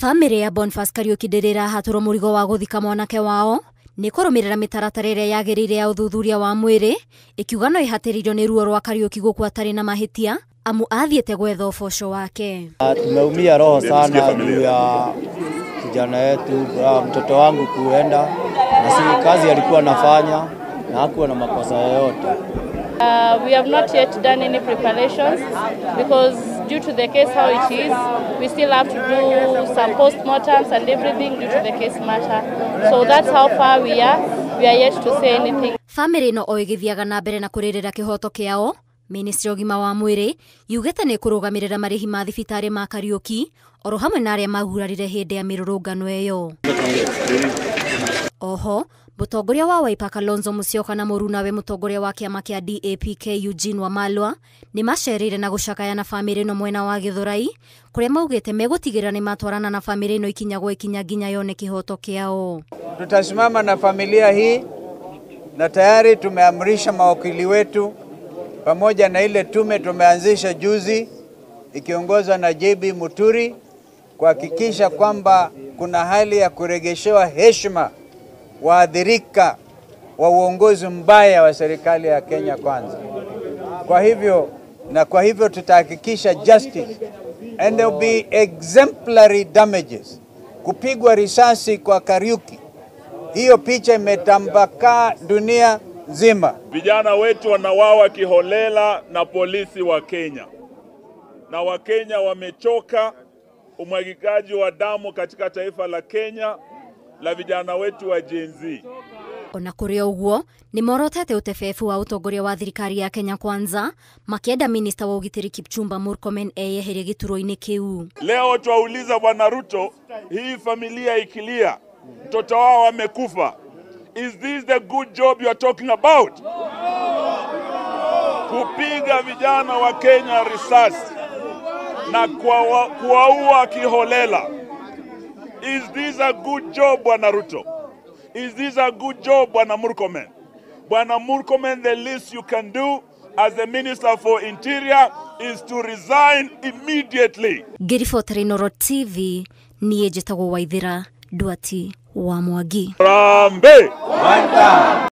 Bamĩrĩ ya Boniface Kariuki ndĩrĩ ĩrahatũrwo mũrigo wa gũthika mwanake wao nĩ kũrũmĩrĩra mĩtaratara ĩrĩa yagĩrĩire ya ũthuthuria wa mwĩrĩ, ĩkiuga no ĩhatĩrĩirio nĩ ruo rwa Kariuki gũkua atarĩ na mahĩtia amu athiĩte gwetha ũboco wake. Tumeumia roho sana juu ya kijana wetu, mtoto wangu kuenda, na si kazi alikuwa anafanya na hakuwa na makosa yoyote. We have not yet done any preparations because due to the case how it is, we still have to do some postmortems and everything due to the case matter. So that's how far we are. We are yet to say anything. Famĩlĩ ĩno o ĩgĩthiaga na mbere na kũrĩrĩra kĩhoto kĩao. Ministry ya ũgima wa mwĩrĩ yugĩte nĩ kũrũgamĩrĩra marĩhi ma thibitarĩ ma Kariuki oro hamwe na arĩa magurarire hĩndĩ ya mĩrũrũngano ĩyo. Oho, mũtongoria wa Wiper Kalonzo Musyoka na mũrunawe mũtongoria wa kĩama kĩa DAPK Eugene Wamalwa nĩ macereire na gũcakaya na bamĩrĩ ĩno mwena wa Gĩthũrai, kũrĩa maugĩte megũtigĩrĩra nĩ matwarana na bamĩrĩ ĩno ikinya gwa ikinya nginya yone kĩhoto kĩao. Tutasimama na familia hii na tayari tumeamrisha mawakili wetu pamoja na ile tume tumeanzisha juzi ikiongozwa na JB Muturi kuhakikisha kwamba kuna hali ya kuregeshewa heshima waathirika wa uongozi mbaya wa serikali ya Kenya Kwanza. Kwa hivyo tutahakikisha justice and there will be exemplary damages. Kupigwa risasi kwa Kariuki, hiyo picha imetambakaa dunia nzima. Vijana wetu wanawawa kiholela na polisi wa Kenya, na Wakenya wamechoka umwagikaji wa damu katika taifa la Kenya la vijana wetu wa Gen Z. Ona kũrĩ ũguo nĩ morotete ũtebebu wa ũtongoria wa thirikari ya Kenya Kwanza makĩenda minista wa ũgitĩri Kipchumba Murkomen eyeherie gĩturwa-inĩ kĩu. Leo twauliza Bwana Ruto, hii familia ikilia mtoto wao amekufa, is this the good job you are talking about? Kupiga vijana wa Kenya risasi na kuwaua kiholela. Is this a good job, Bwana Ruto? Is this a good job, Bwana Murkomen? Bwana Murkomen, the least you can do as the Minister for Interior is to resign immediately. Ngĩribotera Inooro TV, niĩ njĩtagwo Waithĩra Nduati wa Mwangi. Harambee!